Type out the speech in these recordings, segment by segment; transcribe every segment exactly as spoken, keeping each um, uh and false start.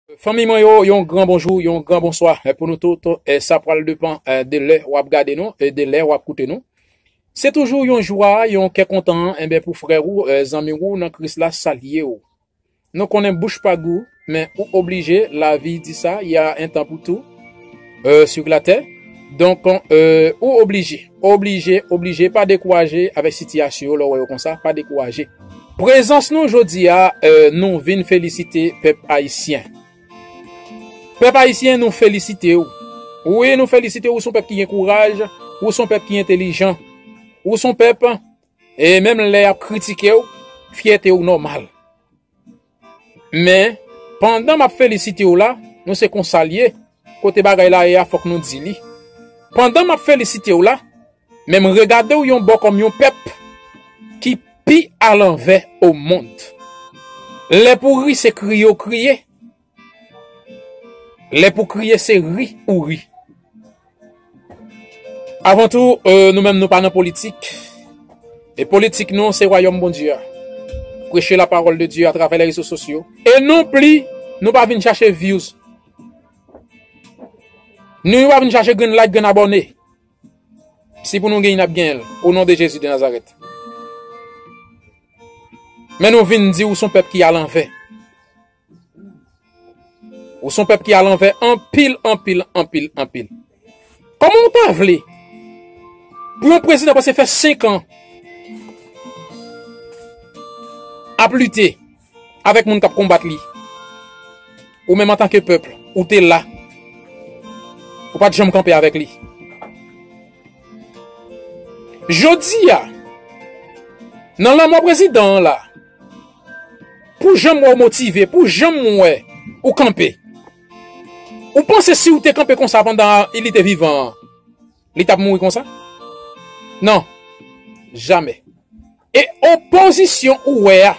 Fanmi mwen yo, yon gran bonjou, yon gran bonswa, eh, pou nou tout. Eh, sa pral depann, eh, de lè w ap gade nou e de lè w ap koute nou. Se toujou yon jwa, yon kè kontan, enben, pou frè ou, eh, zanmi ou nan Kris la salye w. Nou konnen bouch pa gou, men ou oblije, lavi di sa, y a un temps pour tout, eh, sur la terre. Donk, eh, ou oblije, oblije, oblije, pa dekouraje avèk sitiyasyon yo, lè w wè yo konsa, pa dekouraje. Prezans nou jodi a, eh, nou vin felisite pèp ayisyen. Pèp ayisyen, nou felisite w. Wi, nou felisite w, ou se yon pèp ki gen kouraj, ou se yon pèp ki entelijan, ou se yon pèp, e menm lè y ap kritike w, fyète w nòmal. Men, pandan m ap felisite w la, nou se konsa l ye, kote bagay la ye a, fòk nou di li. Pandan m ap felisite w la, men m regade w yon bò kòm yon pèp ki pi alanvè o mond. Lè pou ri, se kriye w kriye. Lè pou kriye, se ri ou ri. Avan tou, eh, nou menm nou pa nan politik. E politik nou, se wayòm Bondye a. Preche la parole de Dieu atravè lè rezo sosyo. E non pli, nou pa vin chache views. Nou pa vin chache grenn like, grenn abòne. Si pou nou genyen, n ap genyen l. O non de Jezi de Nazarèt. Men nou vin di ou se yon pèp ki alanvè. Ou se yon pèp ki alanvè anpil, anpil, anpil, anpil. Kòman ou ta vle pou yon prezidan pase fè senk an ap lite avèk moun k ap konbat li? Ou menm antanke pèp, ou te la. Ou pa t janm kanpe avèk li. Jodi a, nan lanmò prezidan an la, pou jan m wè w motive, pou jan m wè ou kanpe, ou panse si w te kanpe konsa pandan li te vivan an, li t ap mouri konsa? Non. Jamè. E opozisyon ou wè a,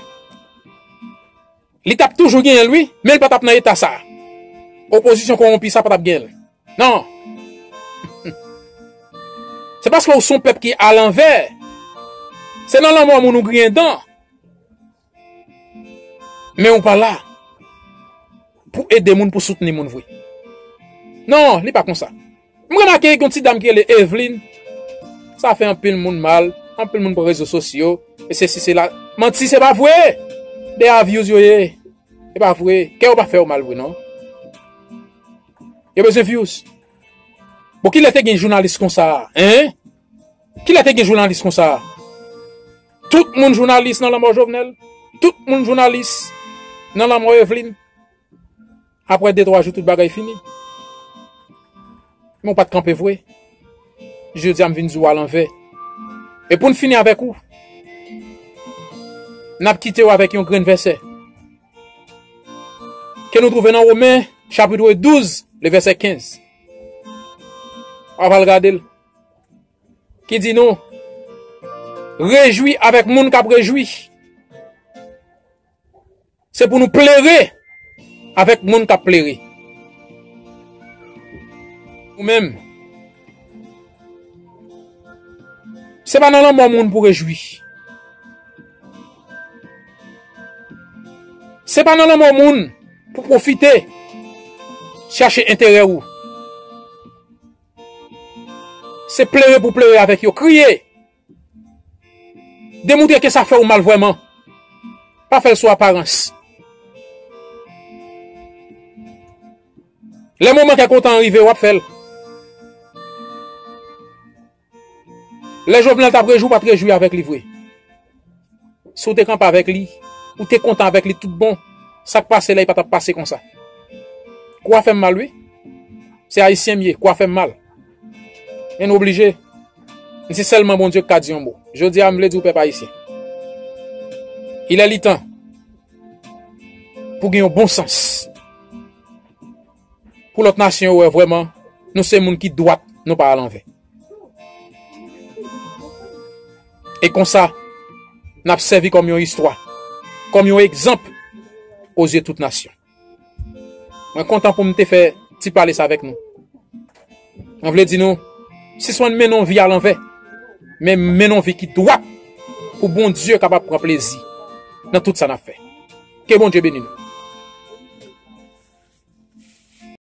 li t ap toujou genyen l, wi, men l pa t ap nan eta sa a. Opozisyon kowonpi sa pa t ap genyen l. Non. Se paske w se yon pèp ki alanvè. Se nan lanmò moun ou griyen dan. Men ou pa la pou ede moun, pou soutni moun vre. Non, li pa konsa. M remake gen yon ti dam ki rele Evelyn. Sa fè anpil moun mal, anpil moun pran rezo sosyo, e sesi, sela. Manti, se pa vre! Dèyè views yo ye. Se pa vre. Kè yo pa fè yo mal vre, non. Yo bezwen views. Bon, kilè te gen jounalis konsa a, en? Kilè te gen jounalis konsa a? Tout moun jounalis nan lanmò Jovenel. Tout moun jounalis nan lanmò Evelyn. Apre de, twa jou, tout bagay fini. Men w pa t kanpe vre. Jodi a, m vin di w alanvè. E pou n fini avèk ou, n ap kite w avèk yon grenn vèsè ke nou twouve nan Women, chapit douz, le vèsè kenz. W ap al gade l. Ki di nou, rejwi avèk moun k ap rejwi. Se pou nou plere avèk moun k ap plere. Ou menm, se pa nan lanmò moun pou rejwi. Se pa nan lanmò moun pou pwofite chache enterè ou. Se plere pou plere avèk yo, kriye. Demontre ke sa fè w mal vrèman. Pa fè l sou aparans. Lè moman kè kontan an rive, w ap fè l. Lè Jovenel t ap rejwi, w pa t rejwi avèk li vre. Si w te kanpe avèk li, ou te kontan avèk li tout bon, sa k pase la, li pa t ap pase konsa. Kou a fè m mal, wi. Se Ayisyen m ye, kou a fè m mal. Men nou oblije. Men se sèlman Bondye k ka di yon mo. Jodi a, m vle di w, pèp ayisyen, il est le temps pou gen yon bon sans. Pou lòt nasyon yo wè vrèman, nou se moun ki dwat, nou pa alanvè. E konsa, n ap sèvi kòm yon istwa, kòm yon egzanp, o zye tout nasyon. Mwen kontan pou m te fè ti pale sa avèk nou. Mwen vle di nou, sispann mennen yon vi alanvè, men mennen yon vi ki dwat pou Bondye kapab pran plezi nan tout sa n ap fè. Ke Bondye beni nou.